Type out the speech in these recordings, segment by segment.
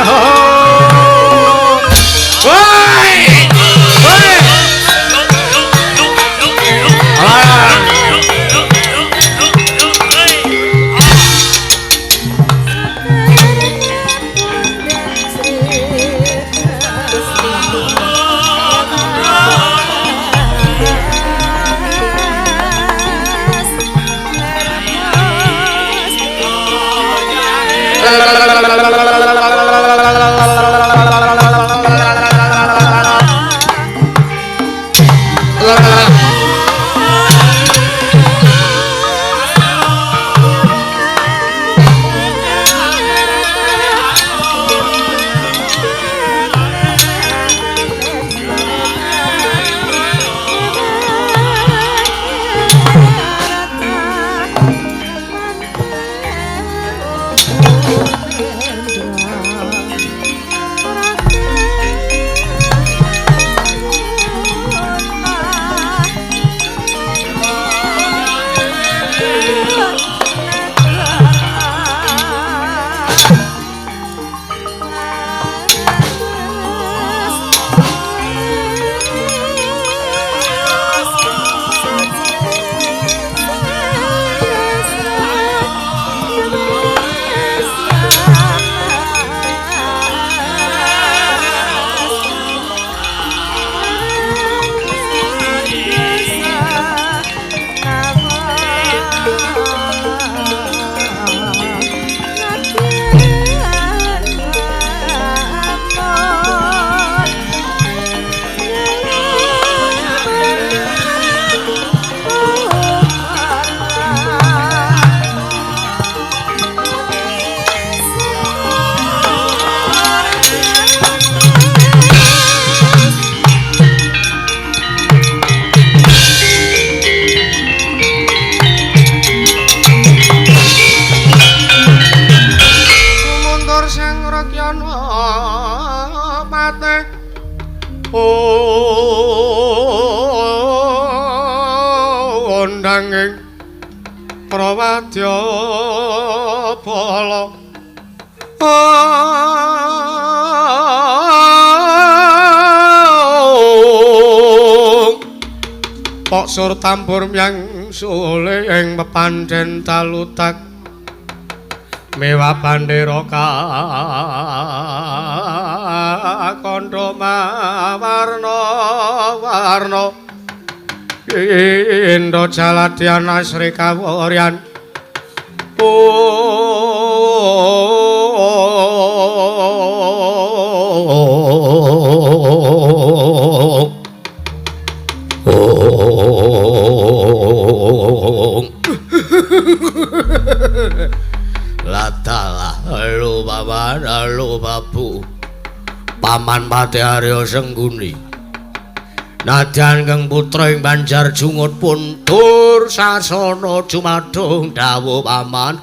Woi! Woi! Sur tambur myang sule ing pepandhen talutak mewah bandera kandha mawarna warna indha jaladyan asri kawuryan. Ladalah lu paman, lu babu paman Patih Arya Sengguni. Nadyan kang putra ing Banjar Jungut pun dur sasana jumadung dawuh paman.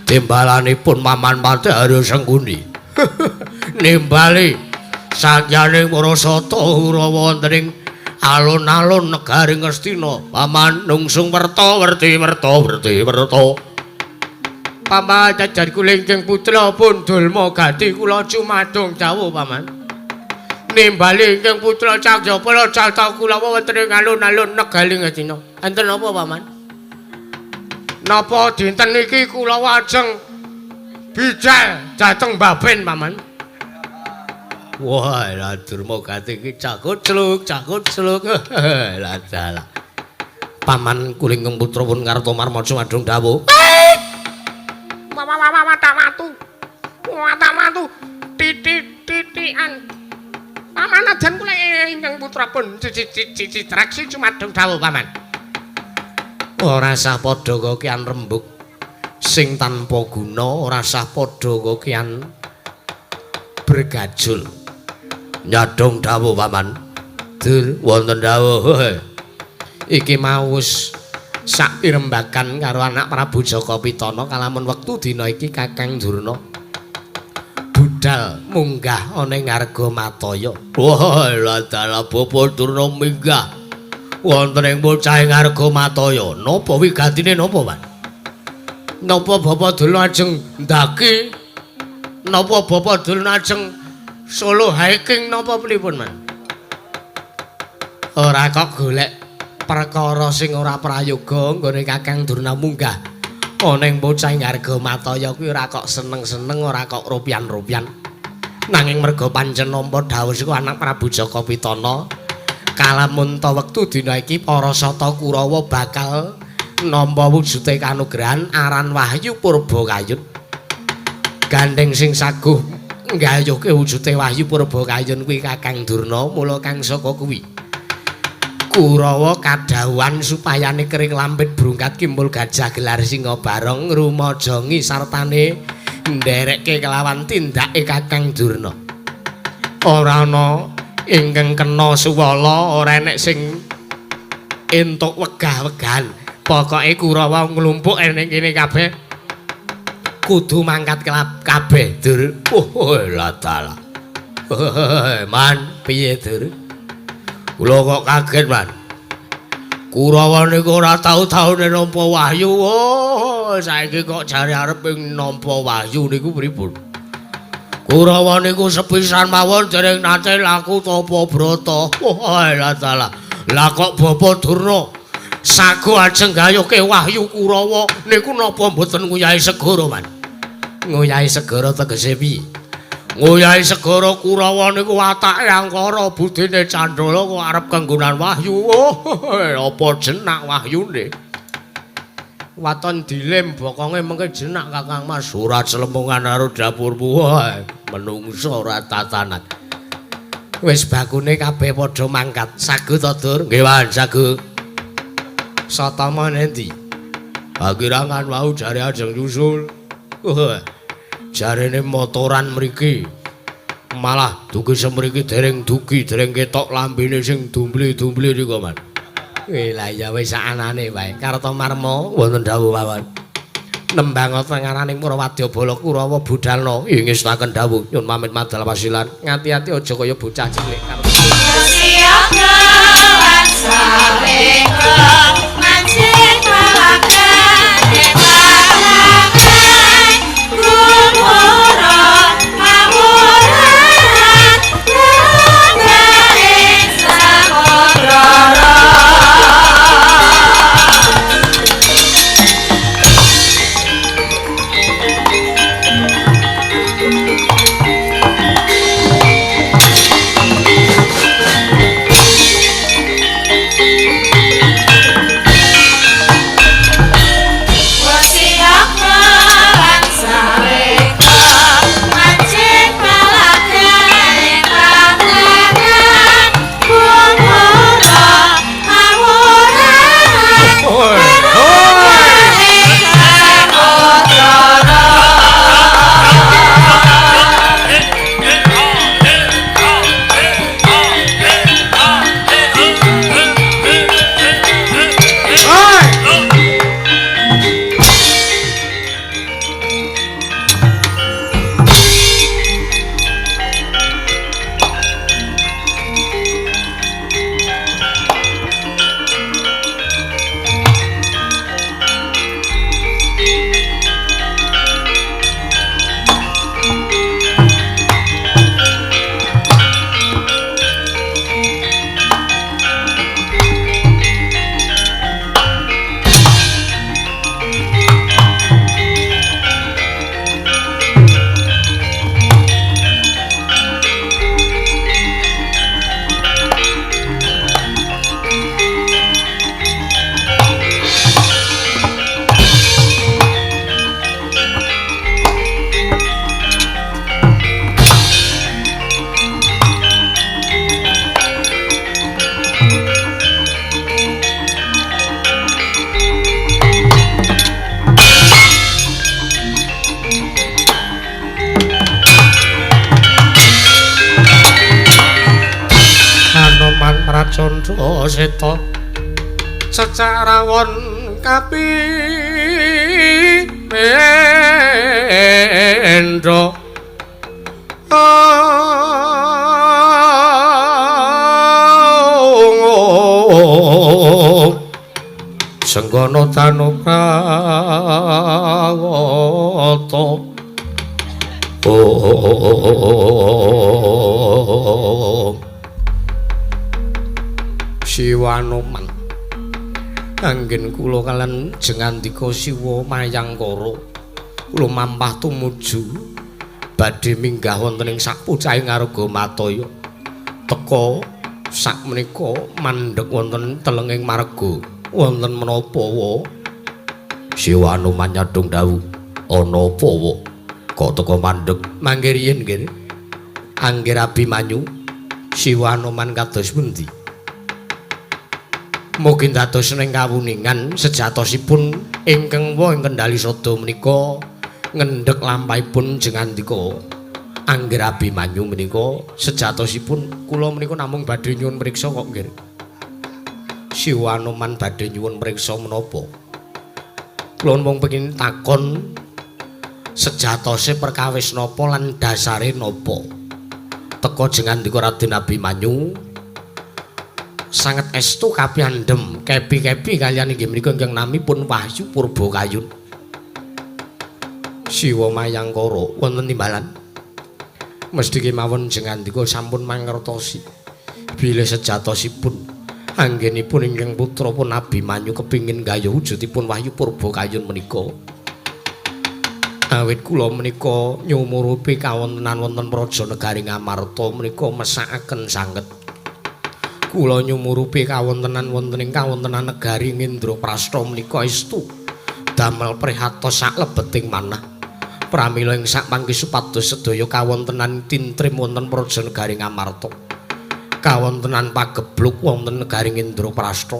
Timbalanipun paman Patih Arya Sengguni nimbali sakyaning para sata Hurawa wonten ing alun-alun negari Ngastina. Paman nungsung werta werti werta werti werta. Paman jajar kula ingkang putra pun Dulma gati kula cumadung dawuh paman. Nimbali ingkang putra Cagyapala calta kula wonten ing alun-alun negari Ngastina. Enten napa paman? Napa dinten iki kula wajeng bijal dhateng Baben paman? Wah, lah Durma gati iki cakut-celuk, cakut-celuk. Lah dalah. Paman kula ingkang putra pun Kartomarma cumadung dawuh. Watu. Watu titik-titikan. Paman ajan kula ingkang putra pun citraksi cumadung dawuh paman. Ora sah padha kokian rembug sing tanpa guna, ora sah padha kokian bergajul. Nyadong dawuh paman. Dur wonten dawuh. Iki mau wis sak pirembagan karo anak Prabu Jaka Pitana kalamun wektu dina iki Kakang Durna budal munggah ana ing Argamataya. Wah, lha dalah Bapa Durna minggah wonten ing bocah ing Argamataya. Napa wigatine napa, Pak? Napa Bapa Durna ajeng ndaki Napa Bapak Durna ajeng solo hiking napa pripun, Man? Ora kok golek perkara sing ora prayoga nggone Kakang Durna munggah. Ana ing bocah ing Argamataya kuwi ora kok seneng-seneng, ora kok rupian-rupian. Nanging merga pancen nampa dhawuh saka anak Prabu Jaka Pitana, kalamun ta wektu dina iki para Sata Kurawa bakal nampa wujude kanugrahan aran Wahyu Purbakayun. Gandeng sing saguh nggayuhke wujude Wahyu Purbakayun kuwi Kakang Durna, mula kang saka kuwi Kurawa kadhawuhan supayane kering lampit brungkat kimpul gajah gelar singa barong ngrumajangi sartane nderekke kelawan tindake Kakang Durna. Ora ana ingkang kena suwala, ora enek sing entuk wegah-wegahan. Pokoke Kurawa nglumpuk ning kene kabeh kudu mangkat kabeh, Dur. Oh, la dalah. Man, piye, Dur? Kula kok kaget, Man. Kurawa niku ora tau-taune nampa wahyu. Oh, saiki kok jare arep nampa wahyu niku pripun? Kurawa niku sepisan mawon dereng nate laku tapa brata. Oh, la dalah. Lah kok Bapak Durna sago ajeng gayuhke wahyu Kurawa niku napa mboten nguyahi segara, Man? Nguyahi segara tegese piye? Nguyahi segara Kurawa niku watake angkara budine candala kok arep kanggonan wahyu. Oh, apa jenak wahyune? Waton dilem bokonge mengke jenak Kakang Mas. Ora clemungan karo dapurmu. Menungso ora tatanan. Wis bakune kabeh padha mangkat. Sago to, Dur? Nggih, Wan, sago. Satama nendi? Pakirangan wau jare ajeng nyusul. Jarene motoran mriki. Malah dugi semriki dereng dugi, dereng ketok lambene sing dumbli-dumbli niku, Man. Lah ya wis sakanane wae. Kartomarma wonten dawuh mawon. Nembang tengaraning para wadyabala Kurawa budalna ing ngestaken dawuh nyun pamit madal wasilan. Ngati-ati aja kaya bocah cilik. Pracandra seta cecak rawon kapi mendha Senggana tanu prawata. Oh, Siwanoman anggen kula kalian jengandika Siwa Mayangkara kula mampah tumuju badhe minggah wonten ing sapucahing Arga Mataya teka sakmenika mandheg wonten telenging marga wonten menapa wa Siwanoman nyadhung dawuh ana apa wa kok teka mandheg mangke riyin nggih Angger Abimanyu Siwanoman kados pundi mugi dados ning kawuningan sejatosipun ingkang wa ing Kendali Sada menika ngendheg lampahipun jengandika Angger Abimanyu menika sejatosipun kula menika namung badhe nyuwun mriksa kok nggih. Siwanoman badhe nyuwun mriksa menapa? Kula mung pengin takon sejatose perkawis napa lan dasare napa? Teka jengandika Raden Abimanyu sanget estu kapiyandhem kepi-kepi kaliyan inggih menika ingkang namipun Wahyu Purbakayun. Siwa Mayangkara wonten timbalan. Mesthi kemawon jengandika sampun mangertosi bilih sejatosipun anggenipun ingkang putra pun Abimanyu kepingin gayuh wujudipun Wahyu Purbakayun menika. Awit kula menika nyumurupi kawontenan wonten praja negari Ngamarta menika mesakaken sanget. Kula nyumurupi kawontenan wonten ing kawontenan negari Indraprasta menika estu damel prihatos saklebeting manah. Pramila ing sakmangke supados sedaya kawontenan tintrim wonten praja negari Ngamarta. Kawontenan pagebluk wonten negari Indraprasta.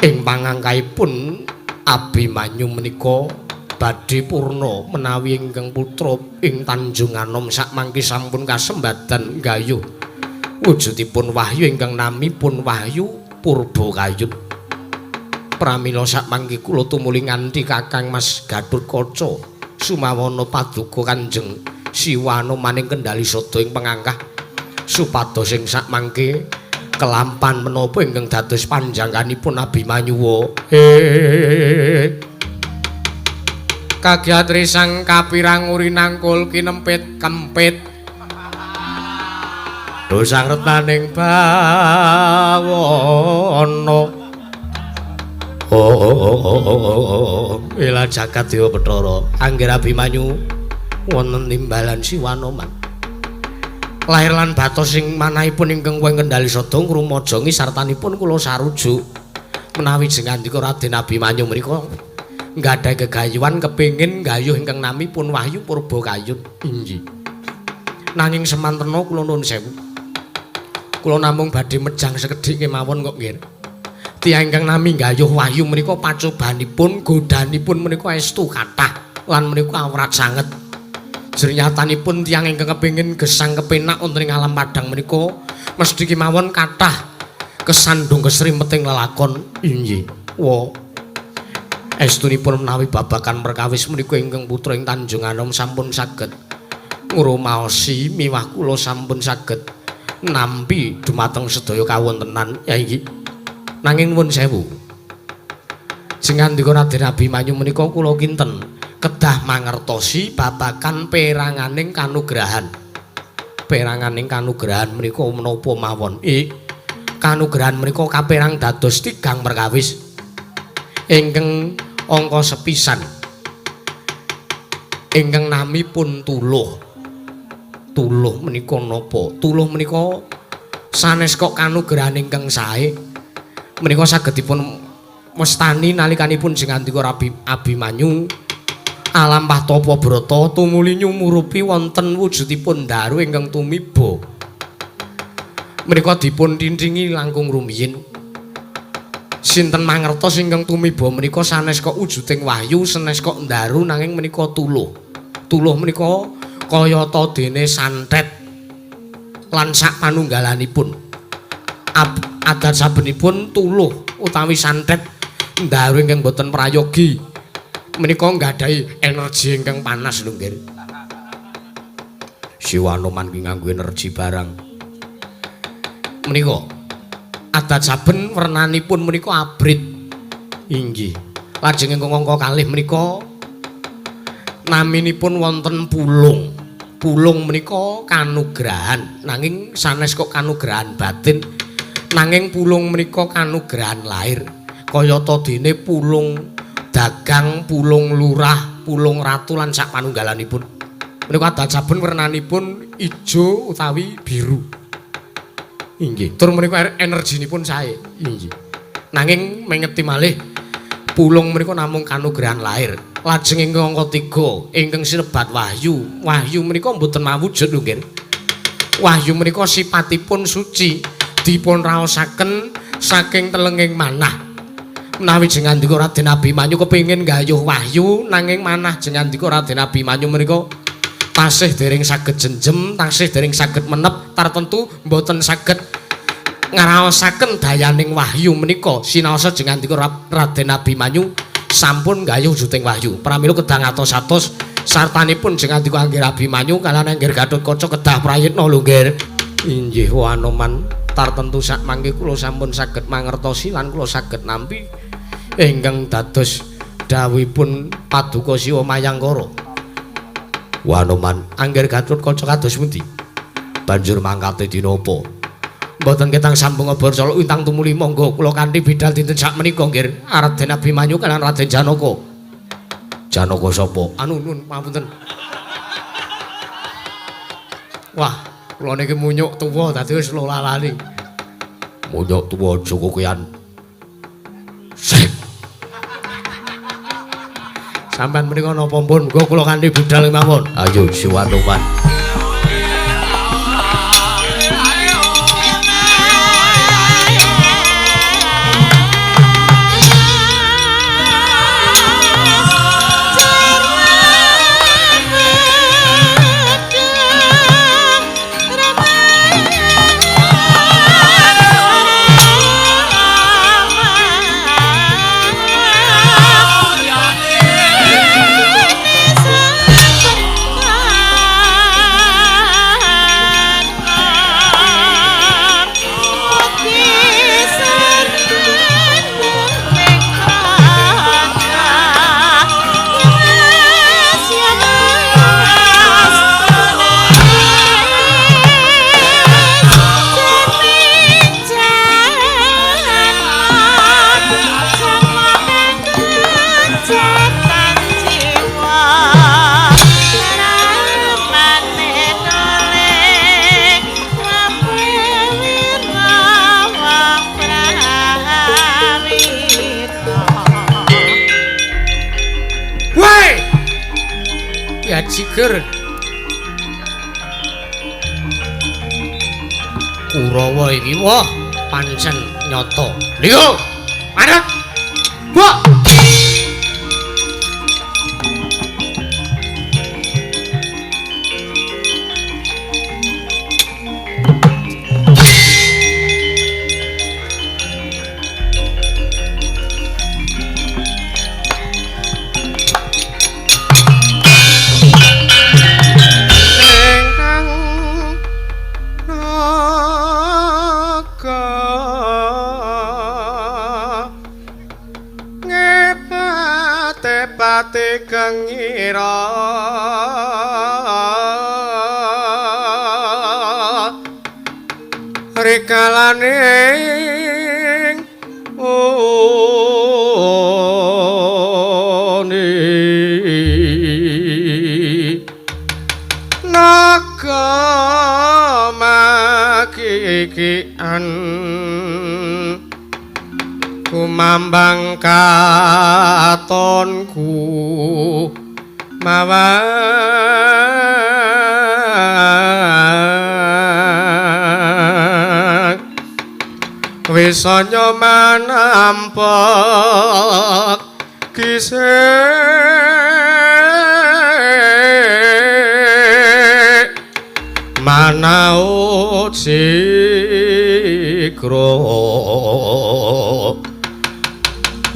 Ing pangangkaipun Abimanyu menika badhe purna menawi ingkang putra ing Tanjung Anom sakmangke sampun kasembadan gayuh wujudipun wahyu ingkang namipun Wahyu Purbakayun. Pramila sakmangke kula tumuli nganti Kakang Mas Gathotkaca sumawana paduka Kanjeng Siwanoman ing Kendali Sada ing pengangkah supados ing sakmangke kelampan menapa ingkang dados panjangkanipun Abimanyu wa. Kagiatri sang kapirang uri nangkul kinempit kempit dosang retaning bawana. Oh, ila jagat dewa Bathara Angger Abimanyu wonten timbalan Siwanoman. Lahir lan batos ing manahipun ingkang wong Kendali Sada ngrumajangi sartanipun kula sarujuk menawi jengandika Raden Abimanyu menika nggadhahi gegayuhan kepingin gayuh ingkang namipun Wahyu Purbakayun. Inggih. Nanging semantena kula nuwun sewu. Kula namung badhe mejang sekedhik kemawon kok nggih. Tiyang ingkang nami gayuh wahyu menika pacobanipun godhanipun menika estu kathah lan menika awrat sanget. Jernyatanipun tiyang ingkang kepingin gesang kepenak wonten ing alam padhang menika mesthi kemawon kathah kesandung kesrimeting lelakon. Inggih. Wa estunipun menawi babagan perkawis menika ingkang putra ing Tanjung Anom sampun saged ngrumaosi miwah kula sampun saged nampi dumateng sedaya kawontenan ya iki. Nanging nuwun sewu. Jengandika Raden Abimanyu menika kula kinten kedah mangertosi babagan peranganing kanugrahan. Peranganing kanugrahan menika menapa mawon? Kanugrahan menika kaperang dados tigang perkawis. Ingkang angka sepisan ingkang namipun tuluh. Tuluh menika napa? Tuluh menika sanes kok kanugrahan ingkang sae. Menika saged dipun wastani nalikanipun jengandika Abimanyu alampah tapa brata tumuli nyumurupi wonten wujudipun daru ingkang tumiba. Menika dipun tintingi langkung rumiyin. Sinten mangertos ingkang tumiba menika sanes kok wujuding wahyu, sanes kok ndaru nanging menika tuluh. Tuluh menika kayata dene santet lan sak panunggalanipun. Adat sabenipun tuluh utawi santet ndaru ingkang boten prayogi menika nggadahi energi ingkang panas lho nggih. Siwanoman ki nganggo energi barang. Menika adat saben wernanipun menika abrit. Inggih. Lajeng ingkang angka kalih menika Naminipun wonten Pulung. Pulung menika kanugrahan, nanging sanes kok kanugrahan batin. Nanging pulung menika kanugrahan lahir. Kayata dene pulung dagang, pulung lurah, pulung ratu lan sak panunggalanipun. Menika adat saben wernanipun ijo utawi biru. Inggih. Tur menika energinipun sae. Inggih. Nanging mengeti malih pulung menika namung kanugrahan lahir. Lajeng ingkang angka 3 ingkang sinebat wahyu. Wahyu menika mboten mawujud lho nggih. Wahyu menika sipatipun suci, dipun raosaken saking telenging manah. Menawi jengandika Raden Abimanyu kepengin gayuh wahyu, nanging manah jengandika Raden Abimanyu menika tasih dereng saged jenjem, tasih dereng saged menep, tartentu mboten saged ngraosaken dayaning wahyu menika. Sinaosa jengandika Raden Abimanyu sampun gayuh juting wahyu. Pramila kedah ngatos-atos sartanipun jengandika Anggir Abimanyu kaliyan Anggir Gatotkaca kedah prayitna lho nggih. Inggih Anoman, tartentu sak mangke kula sampun saged mangertosi lan kula saged nampi ingkang dados dawuhipun Paduka Siwa Mayangkara. Wanoman, Anggir Gatotkaca kados pundi? Banjur mangkate dina apa? Mboten ketang sambung obor colok wintang tumuli monggo kula kanthi bidal dinten sak menika nggih Raden Abimanyu kaliyan Raden Janaka. Janaka sapa? Anu nun pangapunten. Wah, kula niki munyuk tuwa dadi wis lali. Munyuk tuwa aja kokean. Sip. Sampeyan menika napa pun? Monggo kula kanthi bidal mawon. Ayo Siwanoman. Jiger Kurawa iki wah pancen nyata. Niku manut. Wah. Rikalaning oni naga makikian kumambang katonku mawang wisanya manampek gisik manaut sikro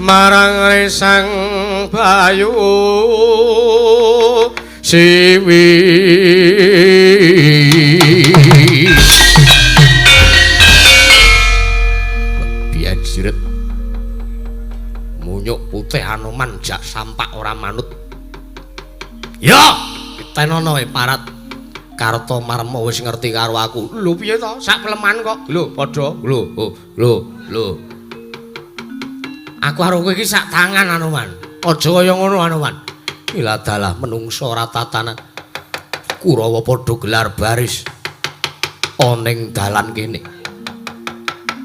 marang resang bayu siwi. Biajiret munyuk putih Anoman jak sampak ora manut. Ya, tenono e parat. Kartomarma wis ngerti karo aku. Lho piye to? Sak peleman kok. Lho padha. Lho, lho, lho. Aku karo kowe iki sak tangan Anoman. Aja kaya ngono Anoman. Iladalah menungso ora tatanan. Kurawa padha gelar baris ana ning dalan kene.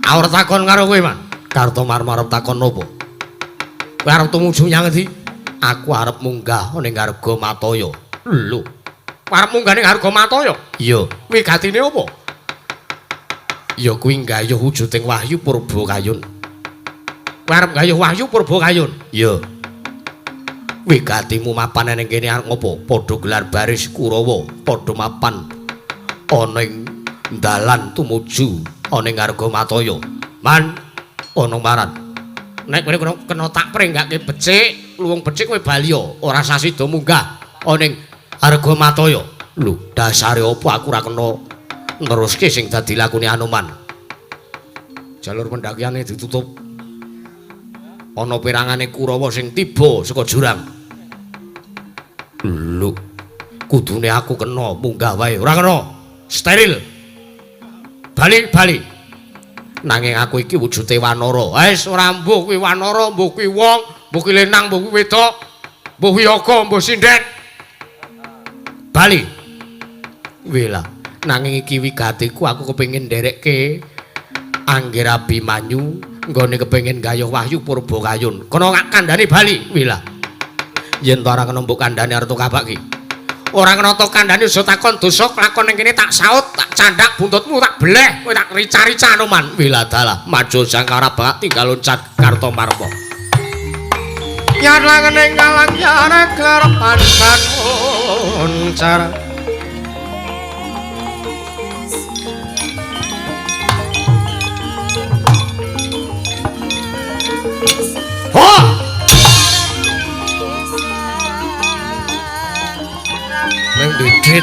Arep takon karo kowe, Man. Kartomarma arep takon napa? Kowe arep tumuju nyang endi? Aku arep munggah ning Arga Mataya. Lho. Arep munggah ning Arga Mataya? Iya. Wigatine apa? Ya kuwi nggayuh wujuding Wahyu Purba Kayun. Kowe arep nggayuh Wahyu Purba Kayun? Iya. Wigatimu mapan ning kene arep ngopo? Padha gelar baris Kurawa, padha mapan ana ing dalan tumuju ana ing Arga Mataya. Man, ana maran. Nek kowe kena tak prenggake becik, luwung becik kowe bali ora sasida munggah ana ing Arga Mataya. Lho, dasare apa aku ora kena neruske sing dadi lakune Anoman. Jalur pendakiane ditutup. Ana perangane Kurawa sing tiba saka jurang. Lho, kudune aku kena munggah wae. Ora kena. Steril. Bali-bali. Nanging aku iki wujude wanara. Wis ora mbuh kuwi wanara, mbuh kuwi wong, mbuh kuwi lanang, mbuh kuwi wedok, mbuh kuwi yaga, mbuh sinden. Bali. Wela, nanging iki wigatiku aku kepengin nderekke Anggir Abimanyu nggone kepengin gayuh Wahyu Purba Kayun. Kono kandhane bali. Wela. Yen to ora kena mbok kandhane arep kabak ki. Ora kena to kandhane aja takon dosa lakon ning kene tak saut, tak candhak buntutmu tak beleh, kowe tak rica-rica Anoman. Wela dalah, maju jangkara bak tinggal loncat Kartomarma. Nyarang ning kalang yare klerepan muncar. Ho! Nang didit.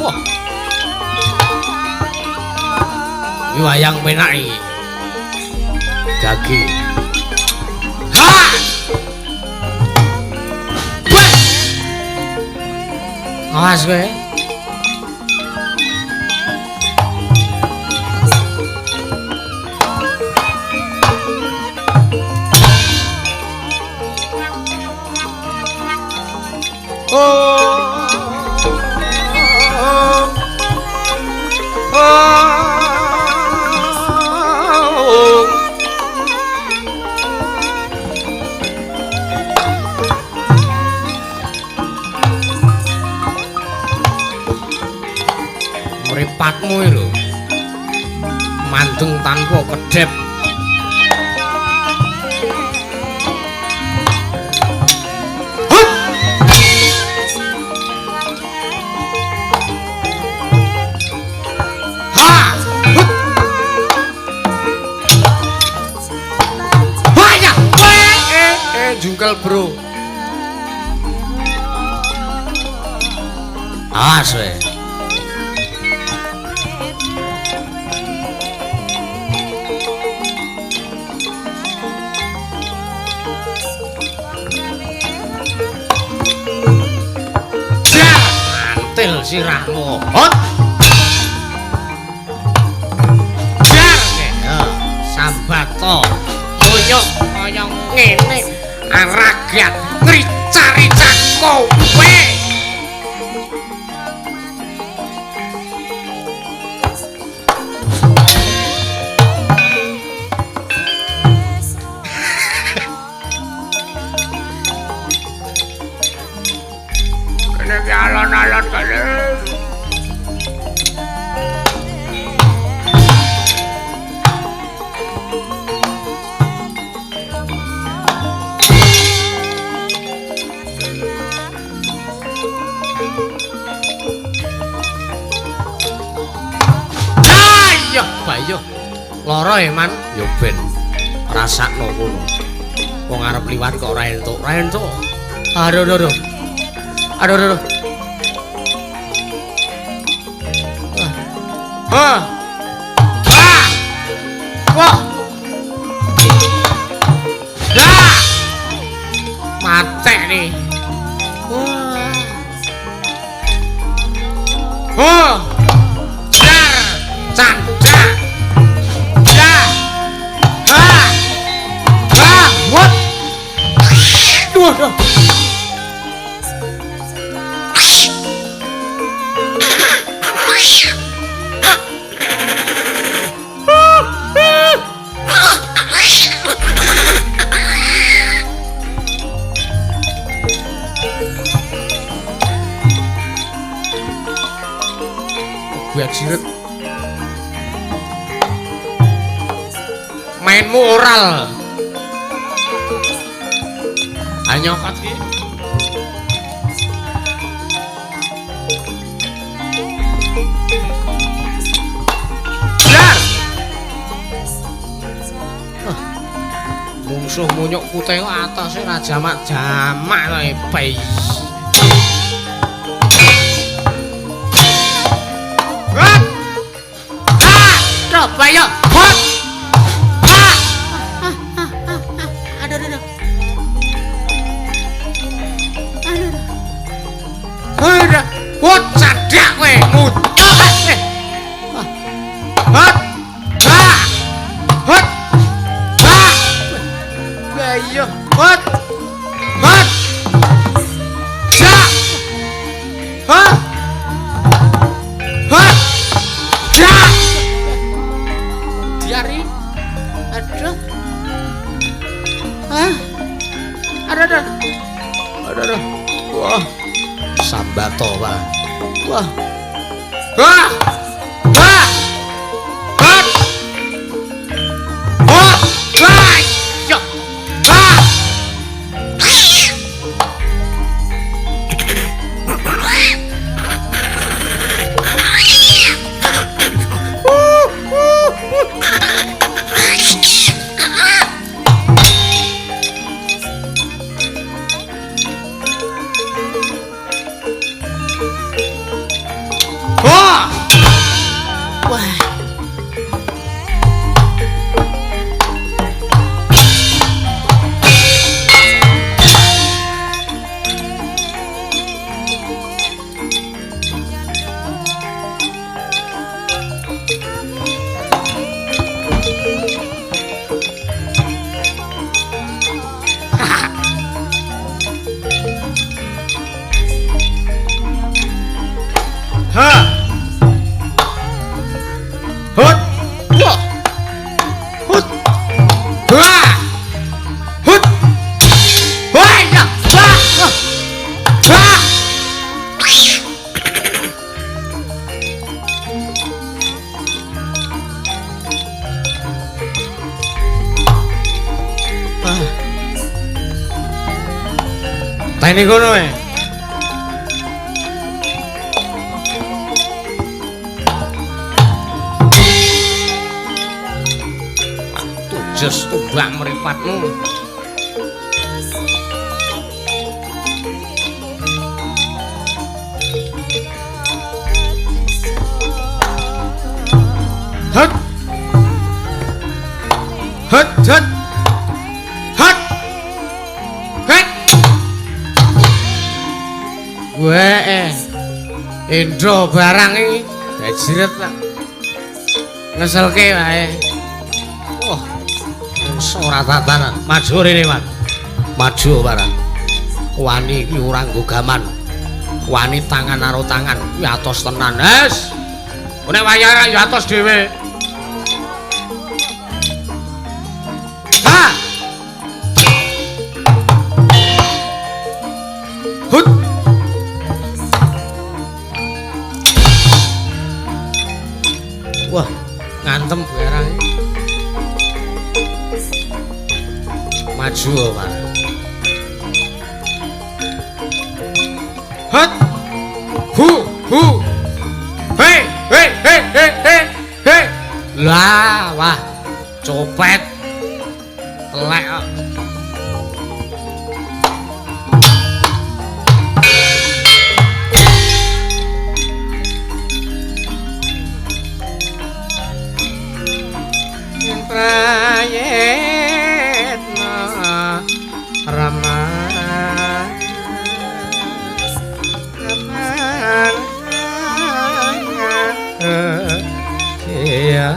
Wah. Iki wayang penak iki. Gage. Ha! Weh! Awas kowe. Oh. Oh. Mripatmu iki lho. Mandeng tanpa kedhep. Hup! Ha! Hup! Wah ya! Jungkel, Bro. Awas kowe. Mantil sirahmu. Hot. Jar ya, sambato. Koyo kaya ngene aragat ngrica-rica kowe. Kene ki alon-alon kene. Ayo, bayo. Lara e, Man. Ya ben rasakno ngono. Wong arep liwat kok ora entuk, ora entuk. Aduh, aduh, aduh. Aduh, aduh, aduh. Ah. Ah. Wah. Lah. Mate nih. Wah. Oh. Dar. Canda. Da. Ha. Ha. What? Duh, duh. Jiret. Mainmu oral. Anyokot ki. Dar. Mungsuh munyuk putih kok atase ra jamak-jamak to epe. Ayo, hot. Ah. Aduh, aduh, aduh. Aduh, aduh. Aduh, hot cadak kowe, muncul. Hot. Ah. Hot. Ah. Ayo, hot. Hot. Ja. Hot. Hot. Ja. Diari. Aduh. Ah. Aduh, aduh. Aduh, aduh. Wah. Sambato, Pak. Wah. Wah. Wah. Hot. Wah. Wah. Yo. Wah. Wah. Wah. Ha. Hut. Wah. Hut. Wah. Hut. Wah, ya. Wah. Wah. Ah. Teni kono e. Tujes tumbak mripatmu. Hut. Hut, hut. Hut. Hut. Weh. Indro barang iki bajret tak. Ngeselke wae. Wah. Ora tatanan. Maju rene, Mas. Maju barang. Wani iki ora nggo gaman. Wani tangan karo tangan kuwi atos tenan. Wes. Nek wayah ya atos dhewe. Ha. Hut. Wah, ngantem barang. Maju, Pak. Hut. Hu, hu. Hei, hei, hei, hei, hei, hei. Lah, wah. Copet. Telek kok. Iya.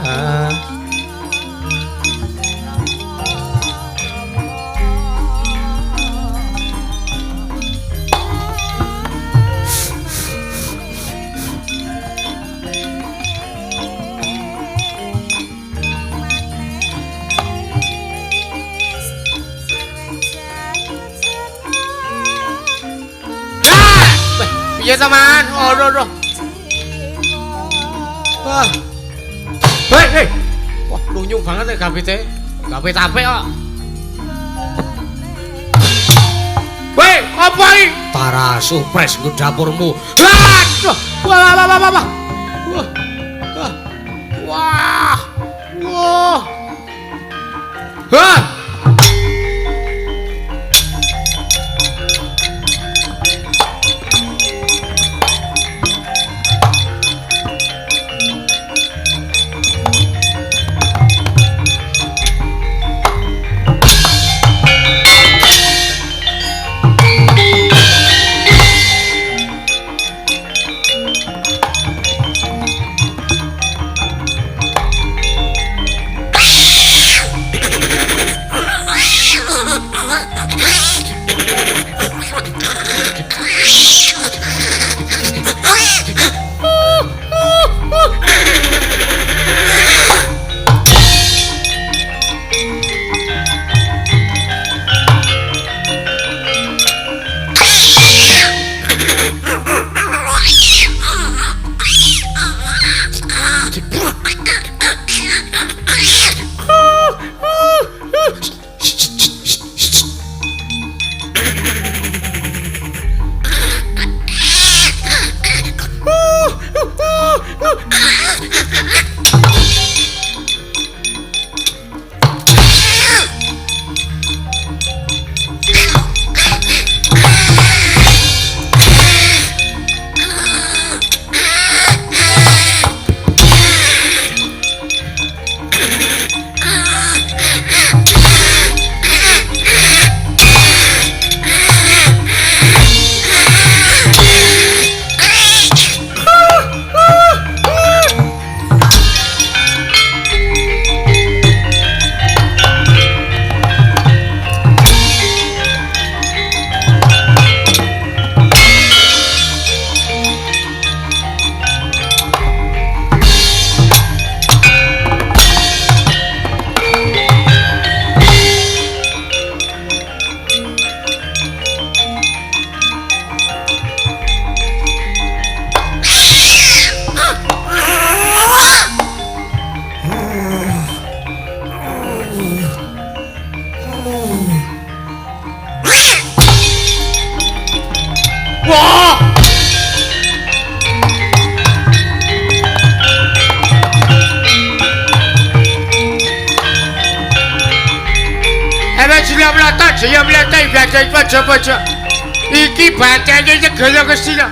Piye to, Man? Oh, aduh. Wah. Hei, hei. Wah, lunyung banget ya gapite. Gapit apik kok. Weh, apa iki? Tara supres nggo dapurmu. Aduh. Wah, wah, wah, wah, wah. Wah. Wah. Wah. Hah. Pojok-pojok iki bacane segala Ngastina.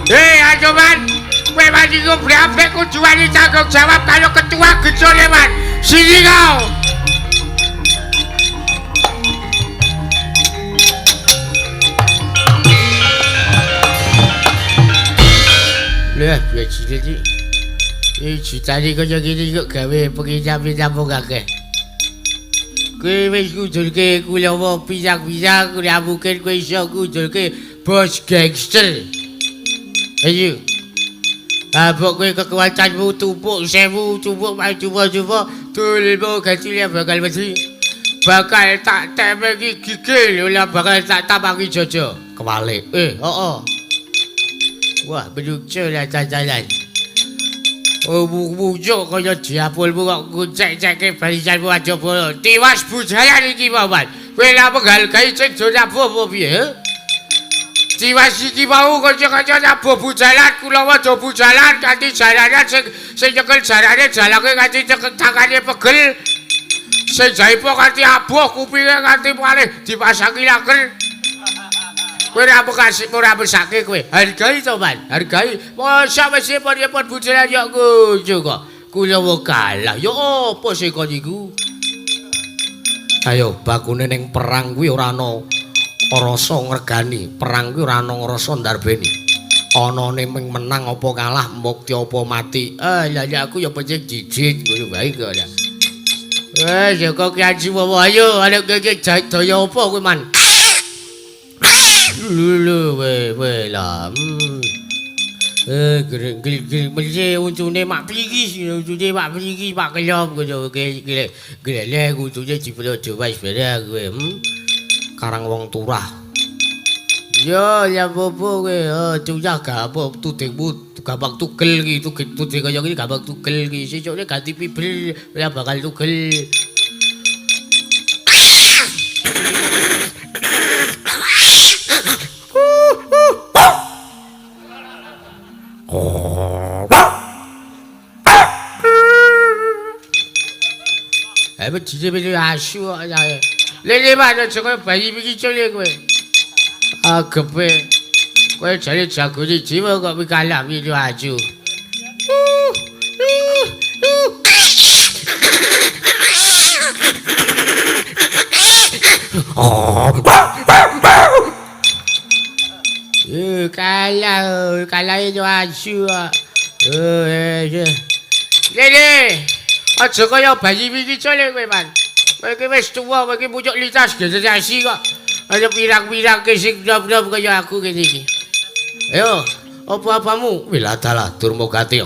Hei Andoman, kowe wani ngobrol kudu wani tanggung jawab karo ketua gejone, Man. Sini kau. Lah, bajine iki. Iki jutane kaya ngene kok gawe pengicap-picap akeh. Kowe wis ngujulke kulawa pisang-pisang, ora mungkin kowe iso ngujulke bos gangster. Ayo. Abok kowe kekuatanmu tumpuk 1000, tumpuk maju-maju, dulmu gajile bakal mesti. Bakal tak temengi gigil, ora bakal tak tapaki jojo. Kewalik. Heeh. Wah, belucu lah jalan. Oh, mujuk kaya diapulmu kok ngucek-cekke barisanmu aja bolo. Tiwas bujayan iki, Paman. Kowe lha menghargai sing do nabuh apa piye? Tiwas iki mau kanca-kanca nabuh bujalan, kula do bujalan kanthi jaranan sing nyekel jarane jalanke kanthi cekel tangane pegel. Sing jaipo kanthi abuh kupinge kanthi malih dipasangi laker. Kowe ora bekasi ora mesake kowe. Hargai to, Man. Hargai. Mosok wis epon-epon bujalan yo kucu kok. Kula kalah. Yo apa sih kon iku? Ayo bakune ning perang kuwi ora ana rasa ngregani, perang kuwi ora ana rasa ndarbeni. Anane ming menang apa kalah, mukti apa mati. Lah ya aku ya pancen jijik ngono wae kok ya. Joko Ki Aji Wawa ayo arek iki daya apa kowe man? Lho we lah. Gel mesti untune mak pliki, untune mak pliki pak kelop ngono gele untune diplojo wis barang kowe. Karang wong turah. Yo ya bobo kowe, cuyah gapop tudingmu gampang tugel iki, tuding kaya ngene gampang tugel iki. Sesukne ganti fibel ora bakal tugel. Jiji asu kok ya. Lele Pak aja kaya bayi iki cule kowe. Agepe kowe jare jagone jiwa kok kalah piye asu. Kalah itu asu. Lele aja kaya bayi iki cule kowe Man. Kowe iki wis tuwa, kowe iki pucuk lintas generasi kok. Aja pirang-pirang sing nom-nom kaya aku kene iki. Ayo, apa-apamu? Wiladalah Durmagati.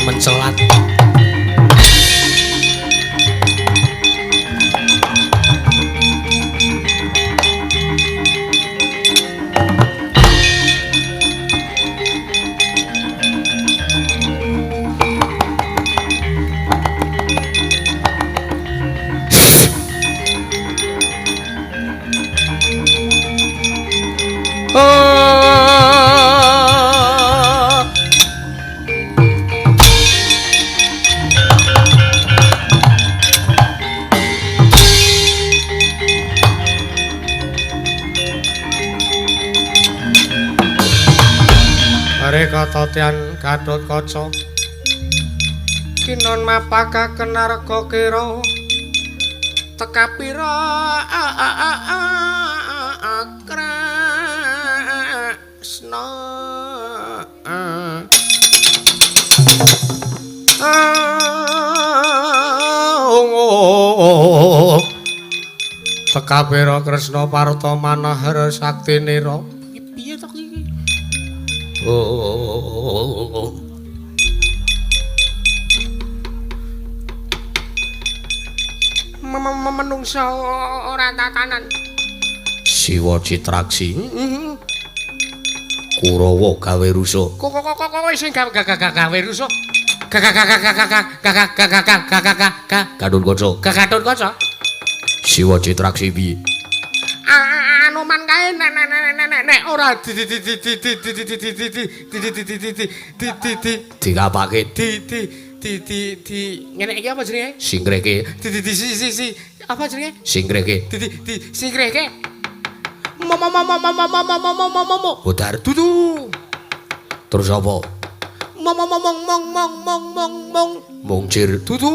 Mencelat. Katatian Gatotkaca kinon mapakaken narga kira tekapira Kresna tekapira Kresna parta manahara saktinira. Piye to iki? Oh. Menungsa ora tatanan. Siwa Citraksi. Kurawa gawe rusuh. Kok kowe sing gawe rusuh. Gatotkaca. Gatotkaca. Siwa Citraksi piye? Anoman kae nek nek ora di di di di di di di di di di di di di di di di dikapake di di di di di ngene iki apa jenenge? Singkreke. Di di di si si si apa jenenge? Singkreke. Di di di singkreke. Mo mo mo mo mo mo mo mo mo mo mo. Bodar dudu. Terus apa? Mo mo mo mong mong mong mong mong mong. Mungcir dudu.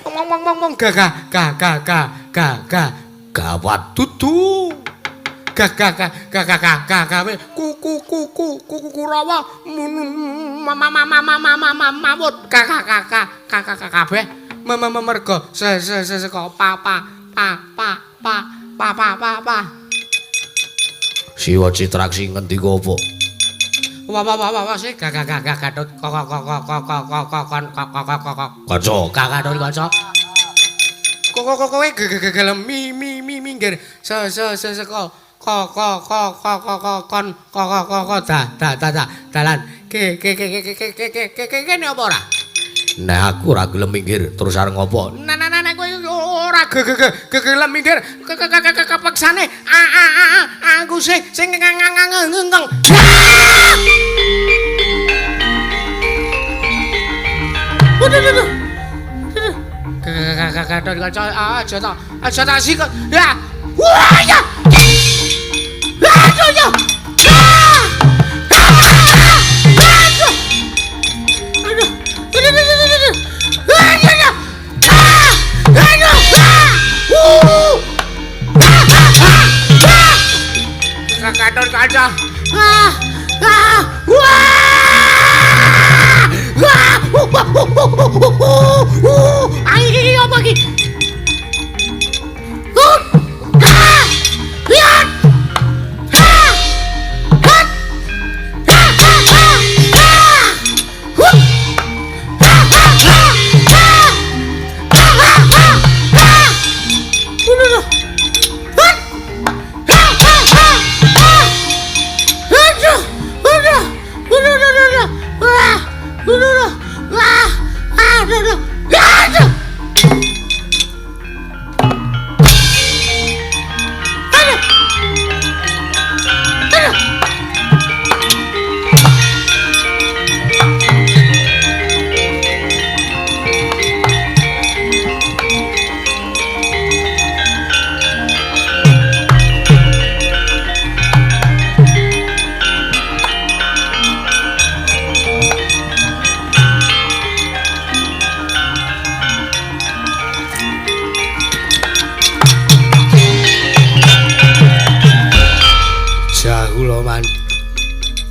Mong mong mong mong ga ga ga ga ga ga ga. Gawat dudu. G G G G G G G G Ku Ku Ku Ku Ku Ku Kurawa ma ma ma ma ma ma ma mawut K K K K K K K kabeh m m m merga se se se se pa pa pa pa pa pa pa pa pa. Siwa Citraksi ngendika apa? Wa wa wa wa se G G G G Gatot K K K K K K K K kon K K K K K Kaca K Gatot kaca. Kok kok kowe g g g mi mi mi minggir se se se se ko ko ko ko ko ko ko kon ko ko ko ko da da da da dalan ke ke ke ke ke ke ke ke ke kene apa ora? Nah aku ora gelem minggir terus arep ngopo? Nah nah nah kowe ora g g g gelem minggir ke ke ke ke kepeksane a a a aku sing sing ngeng ngeng. Waduh waduh. Gatot kaca aja tak aja tak sikut. Ya. Wah ya. Aduh ya. Aduh. Aduh. Aduh aduh aduh. Aduh ya. Aduh. Gatot kaca. Ah. Ah. Wah. Wah. Ayo apa iki?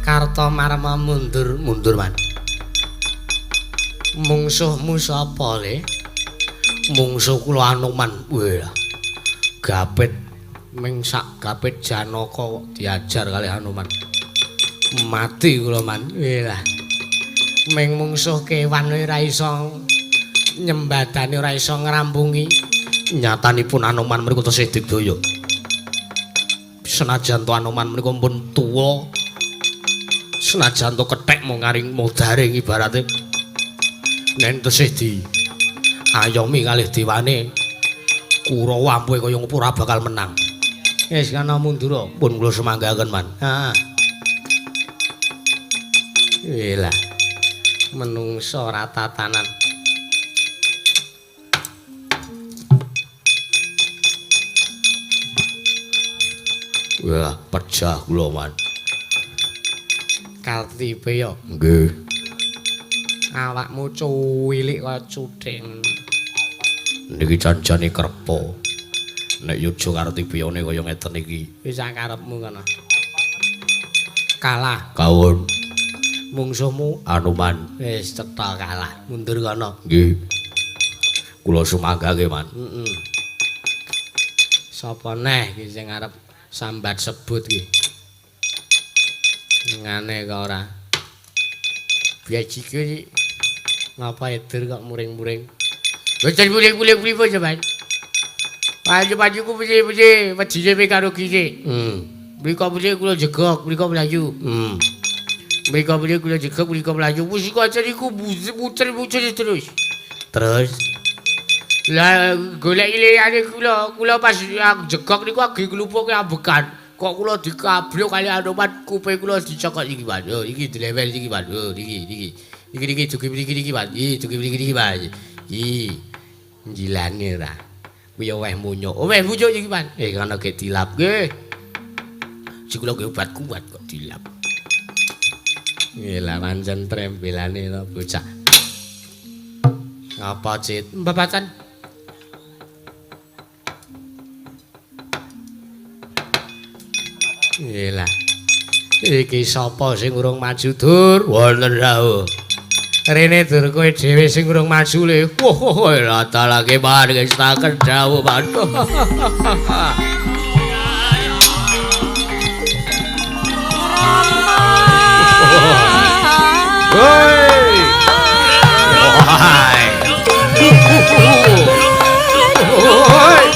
Kartomarma mundur mundur man. Mungsuhmu sapa le? Mungsuh kula Anoman. Wah. Gapit ming sak gapit Janaka kok diajar kalih Anoman. Mati kula man. Wah. Ming mungsuh kewan ora iso nyembadani, ora iso ngrampungi. Nyatanipun Anoman mriku tesih digdaya. Senajan to Anoman mriku pun tuwa, senajan to kethek mung ngaring modaring ibarate nen tesih di ayomi kalih dewane Kurawa ampuhe kaya ngopo ora bakal menang. Wis kana mundura pun kula semanggaken man. Heeh. Wela. Menungso ora tatanan. Wah, pejah kula man. Kartipe ya? Nggih. Awakmu cuwilik kaya cuthik. Niki janjane kerpa. Nek yuja Kartipiyane kaya ngeten iki. Wis karepmu kono. Kalah. Kawon. Mungsuhmu Anoman. Wis cetha kalah. Mundur kono. Nggih. Kula sumanggake, Man. Heeh. Sapa neh iki sing arep sambat sebut iki? Ngane kok ora. Biajike iki ngapa edur kok muring-muring. Boten muring-muring pripun sampean? Payu-payu ku piye-piye wedine pe karo kire. Mriko piye kula jegok, mriko mlayu. Mriko piye kula jegok, mriko mlayu. Wis iku aja niku muter-muter terus. Terus lah golek liyane kula, kula pas jegok niku agi klupuke ambekan. Kok kula dikablok kali Anoman, kuping kula dicokot iki, Mas. Oh, iki dilewel iki, Mas. Oh, iki iki. Iki iki dugi mriki iki, Mas. Iki dugi mriki iki, Mas. Iki njilane ra. Kuwi ya weh munyuk. Oh, weh munyuk iki, Mas. Ngono ge dilap nggih. Sing kula nggih obat kuat kok dilap. Nggih lah pancen trembelane to bocah. Ngapa, Cit? Mbabatan. Lah. Iki sapa sing urung maju, Dur? Wonten rawuh. Rene Dur, kowe dhewe sing urung maju le. Wah, lah talake panggestaken dawuh, Pan. Hoi. Wahai. Hoi.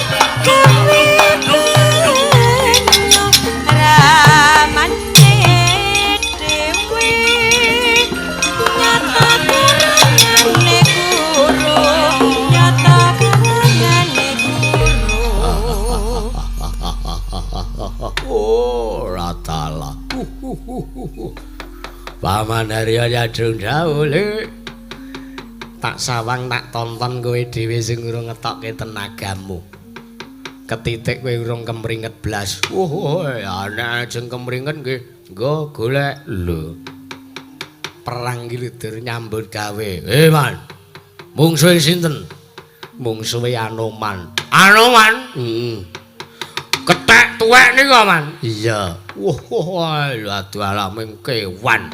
Oh, ratalah. Paman Arya nyadrung dawuh, Le. Tak sawang tak tonton kowe dhewe sing urung ngetokke tenagamu. Ketitik kowe urung kemringet blas. Oh, ana ajeng kemringet nggih. Nggo golek. Lho. Perang iki lho Dur nyambut gawe. Man. Mungsuhe sinten? Mungsuhe Anoman. Anoman? Heeh. Kethek tuwek nika, Man. Iya. Wah, aduh alaming kewan.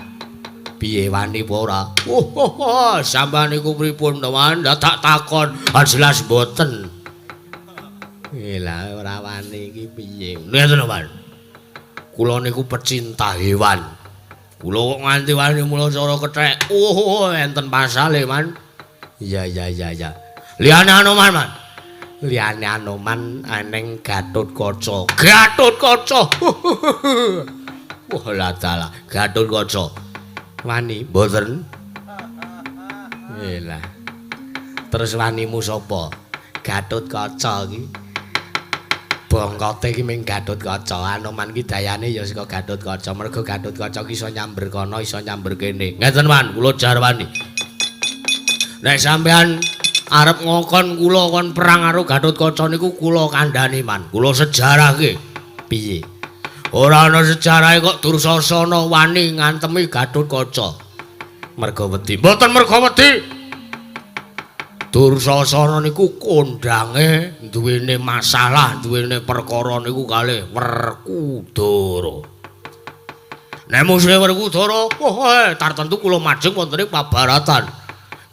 Piye wani apa ora? Wah, sampean niku pripun to, Man? Lah tak takon, jelas mboten. Lah ora wani iki piye? Ngeten lho, Man. Kula niku pecinta hewan. Kula kok nganti wani mula cara kethek. Oh, enten pasale, Man. Iya, iya, iya, iya. Liyane Anoman, Man. Liyane Anoman aneng Gatotkaca. Gatotkaca. Wah, lah dalah, Gatotkaca. Wani mboten. Lah. Terus wanimu sapa? Gatotkaca iki. Bongkote iki ming Gatotkaca. Anoman iki dayane ya saka Gatotkaca. Mergo Gatotkaca ki iso nyamber kono, iso nyamber kene. Ngeten, Man, kula jarwani. Nek sampean arep ngokon kula kon perang karo Gatotkaca niku kula kandhani, Man. Kula sejarahke. Piye? Ora ana sejarahe kok Dursasana wani ngantemi Gatotkaca. Mergo wedi. Mboten mergo wedi. Dursasana niku kondange duwene masalah, duwene perkara niku kalih Werkudara. Nek mungsuhe Werkudara, wah, tartentu kula majeng wonten ing pabaratan.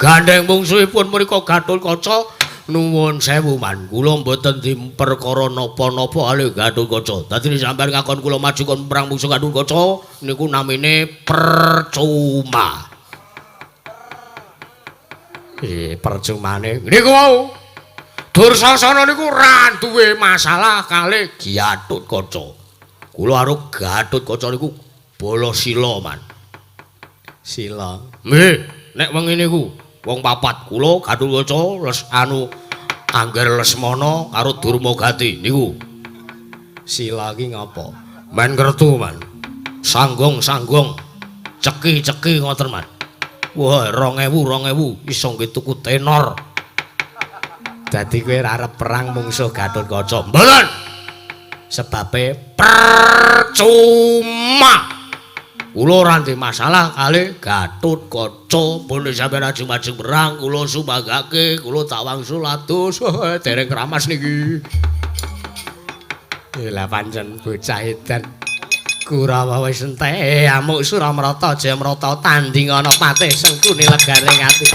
Gandeng mungsuhipun mriku Gatotkaca, nuwun sewu, Man. Kula mboten diperkara napa-napa kalih Gatotkaca. Dadi sampeyan ngakon kula maju kon perang mungsuh Gatotkaca niku namine percuma. Percumane niku wau. Dursasana niku ora duwe masalah kalih Gatotkaca. Kula karo Gatotkaca niku bala sila, Man. Sila. Nggih, nek wengi niku wong papat kula Gatotkaca les anu Angger Lesmana karo Durmagati niku. Sila iki ngapa? Men kertu, Man. Sanggong-sanggong, ceki-ceki ngoten, Man. Wah, 2000 iso nggih tuku tenor. Dadi kowe ora arep perang mungsuh Gatotkaca. Mboten. Sebabe percuma. Kula ora ndek masalah kalih Gatotkaca. Pun sampeyan ajeng-ajeng perang kula sumanggake, kula tak wangsul atus. Dereng keramas niki. Lah pancen bocah edan. Kurawa wis entek amuk Suramrata Jayamrata tanding ana patih Sengkuni legane ati.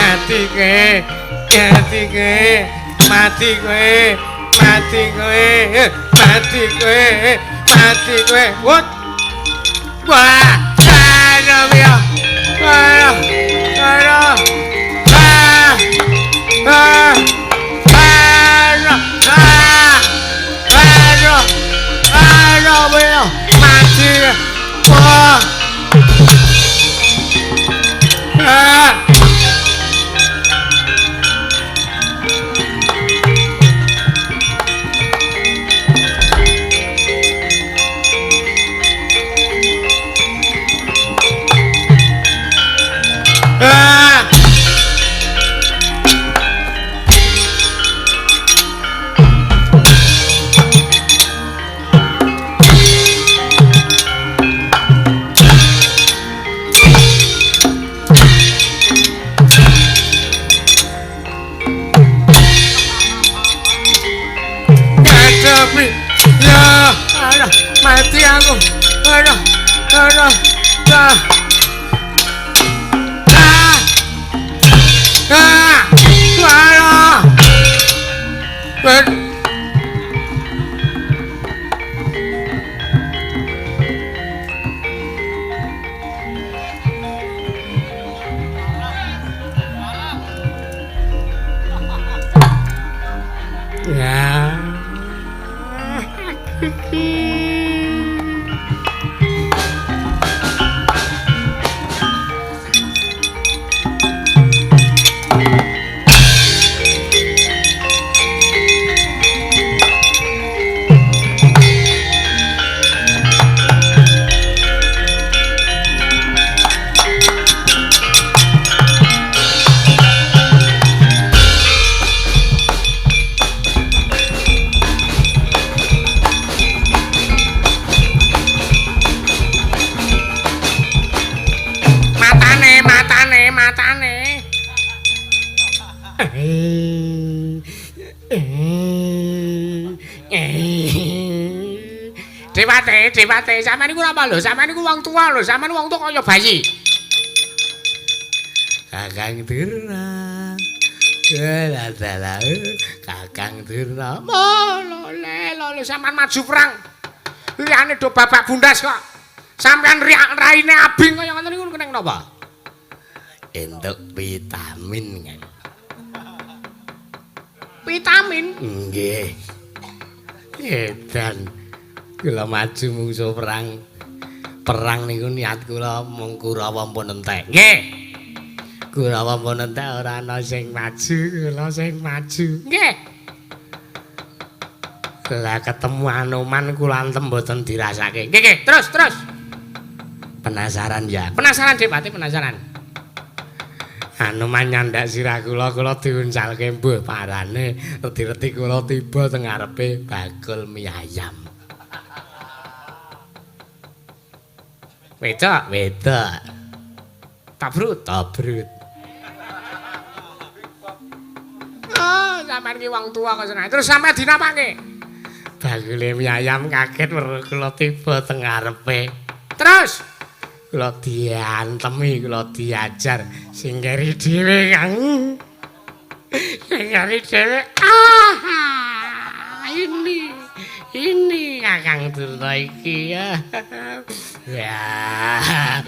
Mati kowe, mati kowe, mati kowe, mati kowe, mati kowe. Wot. Wah, ayo ya. Ayo. Ayo. Ah. Ah. Ayo. Ah. Ayo. Ayo, mati. Wah. Ah. Mati aku. Aduh. Aduh. Ah. Ah. Ah. Aduh. Ya. Matane. Dewate, dewate, sampean niku apa lho? Sampean niku wong tua lho, sampean wong tua kaya bayi. Kakang Durna. Dalah dalah, Kakang Durna. Lho lho sampean maju perang. Liyane do babak bundas kok. Sampean riak raine abing kaya ngoten niku keneng napa? Entuk vitamin kan. Vitamin? Nggih. Edan. Kula maju mungsuh perang. Perang niku niat kula mung Kurawa pun entek. Nggih. Kurawa pun entek ora ana sing maju, kula sing maju. Nggih. Lah ketemu Anoman kula antem mboten dirasake. Nggih, nggih, terus, terus. Penasaran ya? Penasaran Dik, pati penasaran. Anoman nyandak sirah kula, kula diuncalke mbuh parane, reti-reti kula tiba teng ngarepe bakul mie ayam. Wedok, wedok. Tabrut, tabrut. Oh, sampean ki wong tua kok seneng. Terus sampean dinapake? Bakule mie ayam kaget weruh kula tiba teng ngarepe. Terus kula diantemi, kula diajar sing keri dhewe, Kang. Sing keri dhewe. Ah, ini Kakang Durna iki. Ya.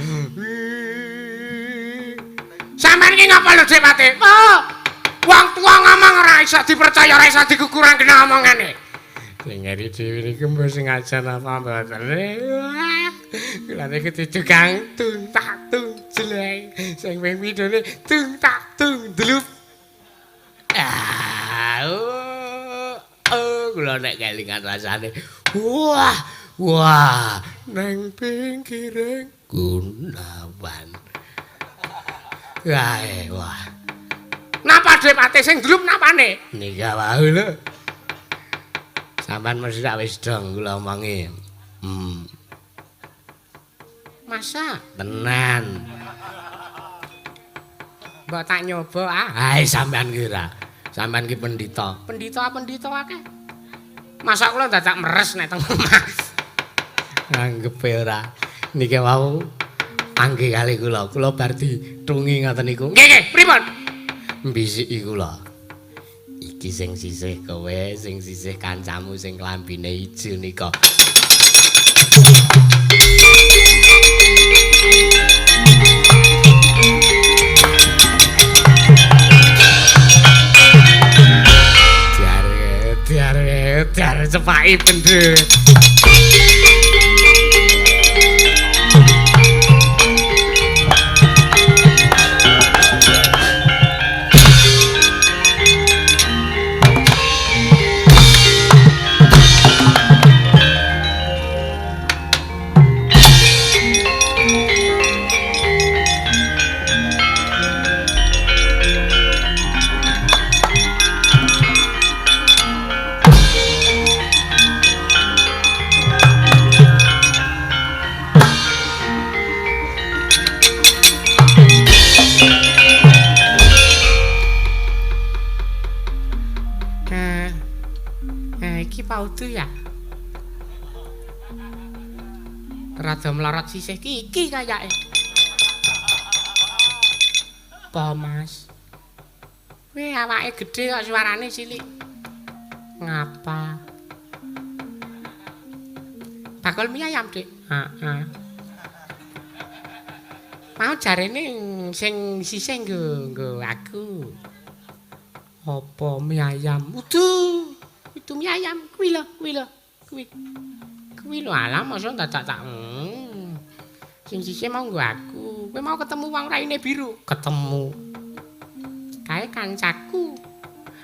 Sampeyan iki ngapa lho, Depate? Oh, wong tuwa ngomong ora iso dipercaya, ora iso dikukurang kena omongane. Sing keri dhewe niku mbok sing ajar napa mboten. Kula niku ditukang tung tak tung jeleng. Sing ping pindhone tung tak tung dlup. Ah, oh, kula nek kelingan rasane. Wah, wah, nang pinggiring Gunawan. Wah, wah. Napa Depate sing dlup napane? Nika wau lho. Sampeyan mesti tak wis dong kula omongi. Masa? Tenan. Mbok tak nyoba ah. Hai sampean kira. Sampean ki pendhita. Pendhita pendhita akeh. Masa kula dadak meres nek teng omah. Anggepe ora. Niki wau panggih kali kula. Kula bar ditungi ngoten niku. Nggih nggih, pripun? Mbisiki kula. Iki sing sisih kowe, sing sisih kancamu sing klambine ijo nika. Dar dar cepaki bendhe. Iki pautu ya. Rada melorot sisih ki iki kayake. Apa, Mas? Kowe awake gedhe kok suarane cilik. Ngapa? Bakul mie ayam, Dik. Heeh. Mau jarene sing sisih nggo aku. Apa mie ayam? Udu. Itu mie ayam kuwi lho, kuwi lho. Kuwi. Kuwi lho alah mosok dadak tak. Sing sisih mau nggo aku. Kowe mau ketemu wong raine biru? Ketemu. Kae kancaku.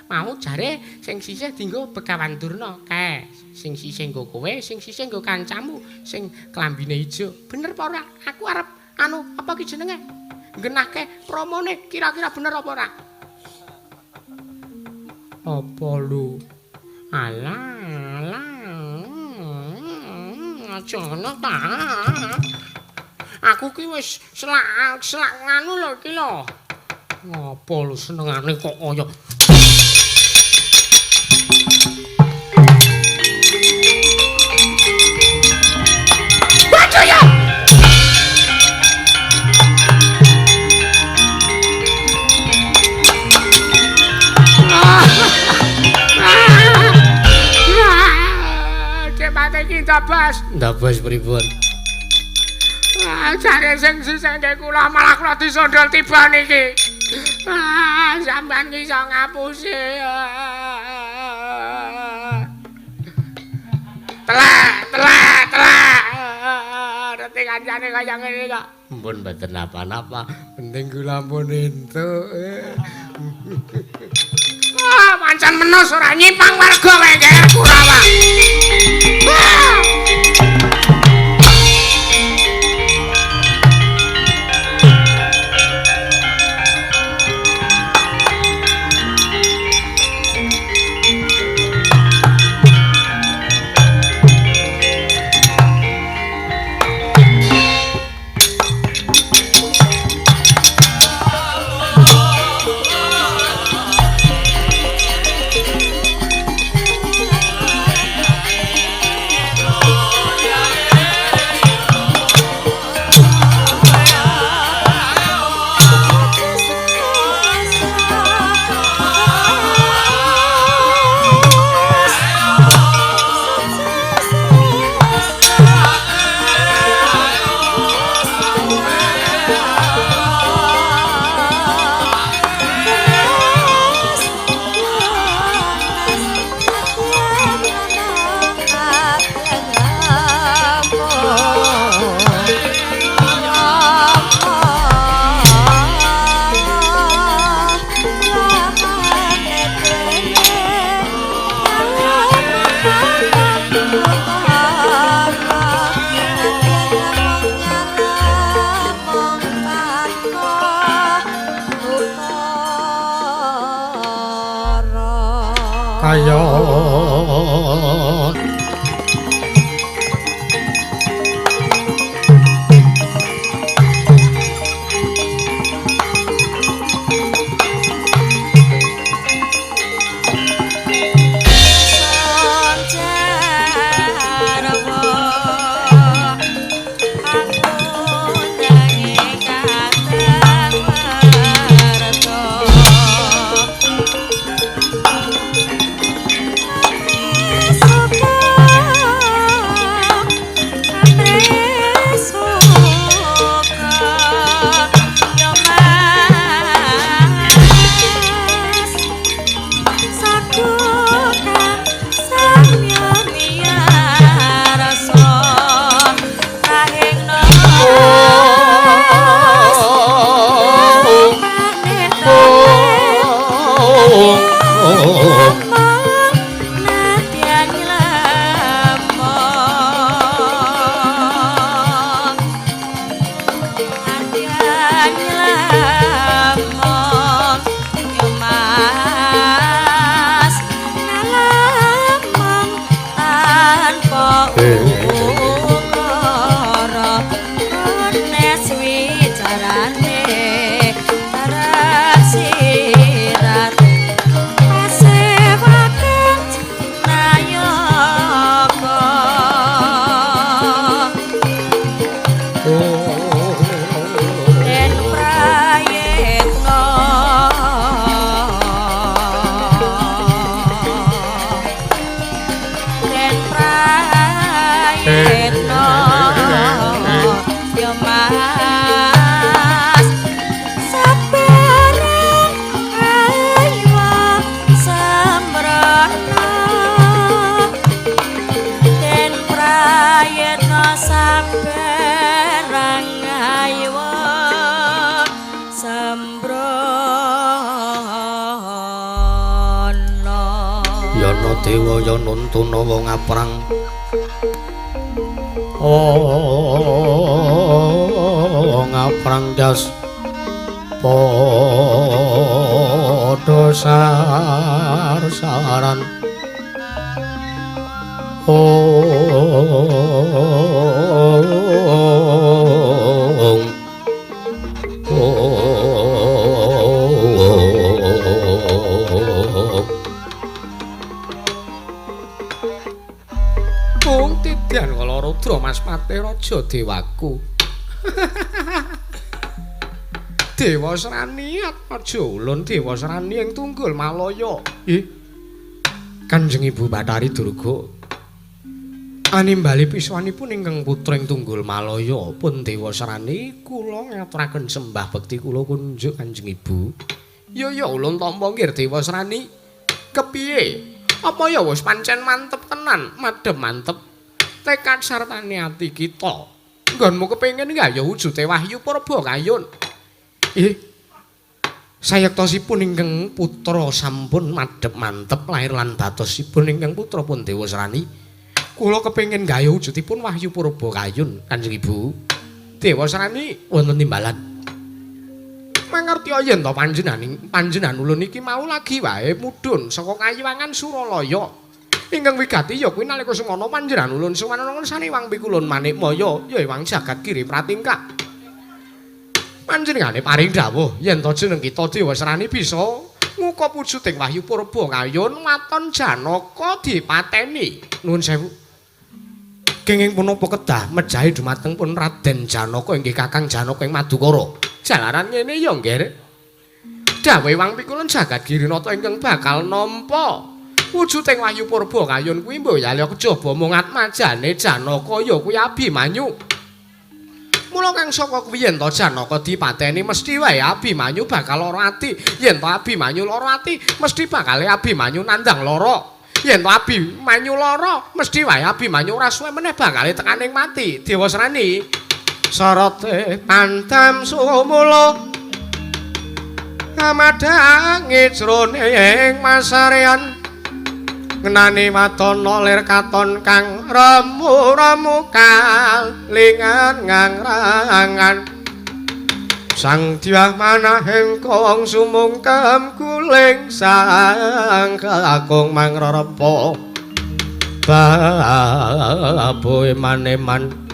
Mau jare sing sisih dienggo Begawan Durna kae. Sing sisih nggo kowe, sing sisih nggo kancamu sing klambine ijo. Bener apa ora? Aku arep anu apa ki jenenge? Nggenahke promone kira-kira bener apa ora? Apa lu? Alah, alah. Aja ngono ta. Aku ki wis selak nganu lho iki lho. Ngapa lu senengane kok kaya Waduh ya. Cepate iki ndabas. Ndabas pripun? Ah, jare sing sisih kula malah kula disondol tiba niki. Ah, sampean ki iso ngapusi. Telek, telek, telek. Reti kancane kaya ngene kok. Mpun mboten napa-napa, penting kula ampun entuk. Ah, pancen menus ora nyimpang warga kowe iki Kurawa. Ah! Kaya Sirat. Ana dewa ya nuntuna wong aprang. Ngaprang das padha sar-saran. Ong ong Wong tidyan kala Rudra Mas Patih raja dewaku. Dewa Srani Atmaja ulun Dewa Srani ing Tunggul Malaya. Kanjeng Ibu Bathari Durga animbali piswanipun ingkang putra ing Tunggul Malaya pun Dewa Srani kula ngaturaken sembah bekti kula kunjuk Kanjeng Ibu. Ya ya ulun tampa nggih Dewa Srani. Kepiye? Apa ya wis pancen mantep tenan, madhep mantep tekad sartane ati kita. Nggonmu kepengin gayuh wujude Wahyu Purba Kayun. Sayektosipun ingkang putra sampun madhep mantep lahir lan batosipun ingkang putra pun Dewa Srani. Kula kepengin gayuh wujudipun Wahyu Purba Kayun, Kanjeng Ibu. Dewa Srani wonten timbalan. Mangerti yen to panjenengan ulun iki mau lagi wae mudhun saka kayiwangan Suralaya. Ingkang wigati ya kuwi nalika semana panjenengan ulun sowan ana ngersane Wang Pikulun Manikmaya ya Wang Jagat Giri Pratingkah. Panjenengane paring dawuh yen to jeneng kita Dewa Srani bisa ngukap wujuding Wahyu Purba Kayun waton Janaka dipateni. Nuwun sewu. Kenging punapa kedah mejahi dumateng pun Raden Janaka inggih Kakang Janaka ing Madukara. Jalaran ngene ya nggih. Dawuhe Wang Pikulun Jagat Girinata ingkang bakal nampa wujuding Wahyu Purba Kayun kuwi mbuh yalya kejaba mung atmajane Janaka ya kuwi Abimanyu. Mula kang saka kuwi yen to Janaka dipateni mesti wae Abimanyu bakal lara ati. Yen to Abimanyu lara ati mesti bakale Abimanyu nandang lara. Yen to Abimanyu lara mesti wae Abimanyu ora suwe meneh bakale tekaning mati. Dewa Srani sorote pantam sumula kamadhangi jroning masarean ngenani wadana lir katon kang remu-remu kalingan ngangrangan sang dyah manahing kong sumungkem guling sang kakung mangrarepa baboe maneman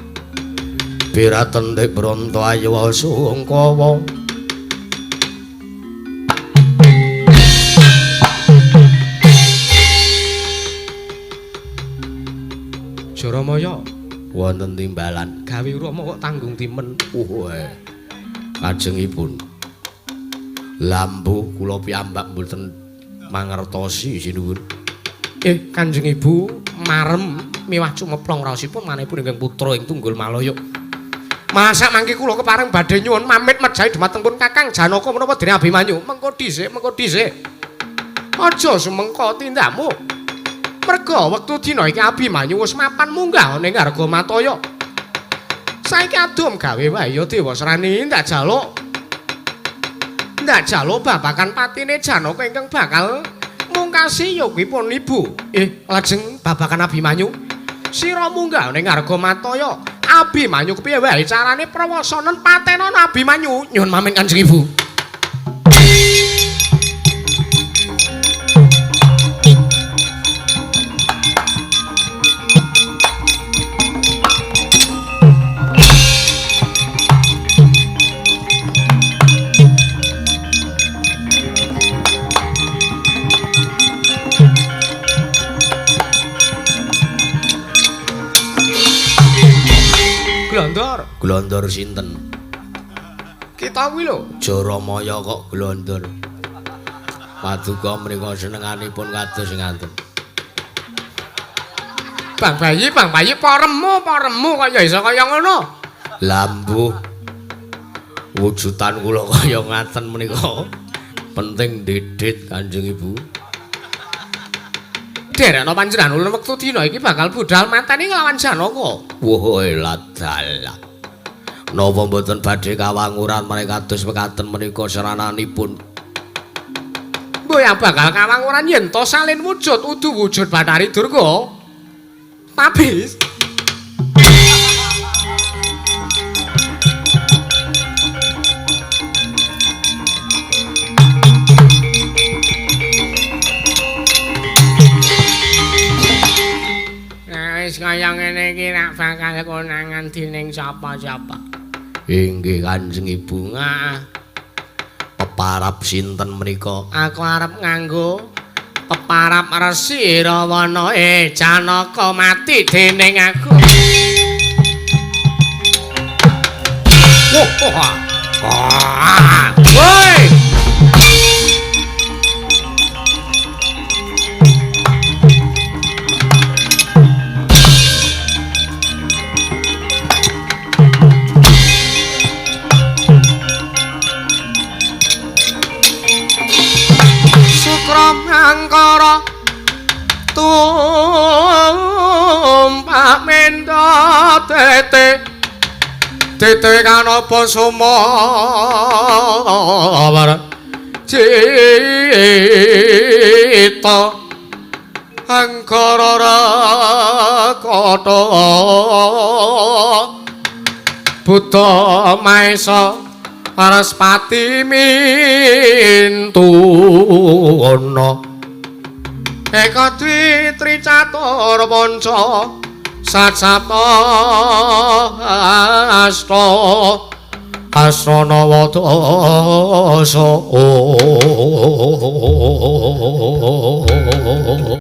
biraten Bronto ayu sungkawa. Jaramaya wonten timbalan gawe Rama kok tanggung timen. Kajengipun lampu kula piyambak mboten mangertosi sinuwun. Kanjeng Ibu marem miwah cumeplong raosipun manehipun ingkang putra ing Tunggul Malaya. Masak mangke kula kepareng badhe nyuwun pamit mejahi dumateng pun Kakang Janaka menapa dene Abimanyu. Mengko dhisik, mengko dhisik. Aja sumengko tindakmu. Merga wektu dina iki Abimanyu wis mapan munggah ning Arga Mataya. Saiki adom gawe wae ya Dewa Srani ndak jaluk. Ndak jaluk babagan patine Janaka ingkang bakal mungkasi yogipun ibu. Lajeng babagan Abimanyu. Sira munggah ning Arga Mataya. Abimanyu kepiye wae carane prawasanen patenan Abimanyu. Nyuwun pamit Kanjeng Ibu. Glondor. Glondor sinten? Kita kuwi lho. Jaramaya kok glondor. Paduka mriku senenganipun kados ngaten. Bang Bayi, Bang Bayi paremu kaya iso kaya ngono. Lambuh. Wujudan kula kaya ngaten menika penting didit Kanjeng Ibu. Derekno panjenengan ulun wektu dina iki bakal budal mateni nglawan Janaka. Wah, ladalah. Napa mboten badhe kawanguran menika kados mekaten menika serananipun. Mboya bakal kawanguran yen to salin wujud udu wujud Bathari Durga. Tabis. Wis kaya ngene iki rak bakal konangan dening sapa-sapa. Inggih Kanjeng Ibu. Peparap sinten menika? Aku arep nganggo peparap Resi Rawana Janaka mati dening aku. Wah. Woi. Angkara tumpak menda tete tete kanapa sumawar cita angkara rakata Buddha Maesa Paraspati mintuna Eka dwi tri catur panca sat sapta asta asta nawa dasa.